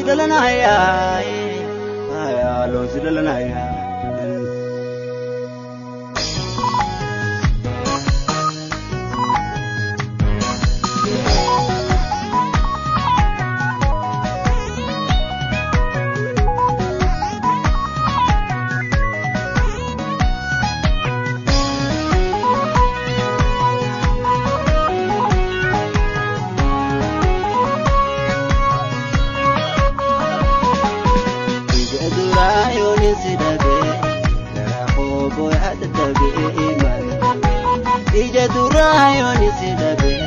Dhalanaya, loon si dhalanaya. Ija duraa yoon si dhabee garaa koo boo'aa dadhabee maal. Ija duraa yoon si dhabee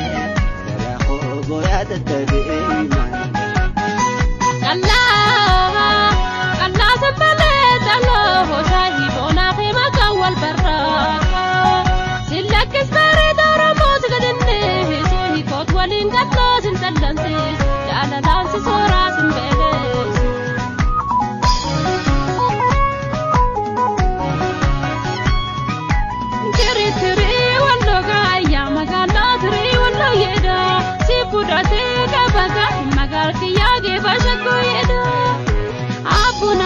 garaa koo boo'aa dadhabee maal. Callaa callaa sabbalee calloo saahiboonaa fi maqaan wal barraa. Sillakkis bareeda Oromoo si gadinne hiikoot waliin qalloo sin dallansiis jaalalaan si sooraa sin beeleessu. Tirii tirii walloo gaayyaa magaalaa tirii walloo yeedha si fudhatee qabaga magaal kiyyaa geefa shaggoo yeedha. Abbuun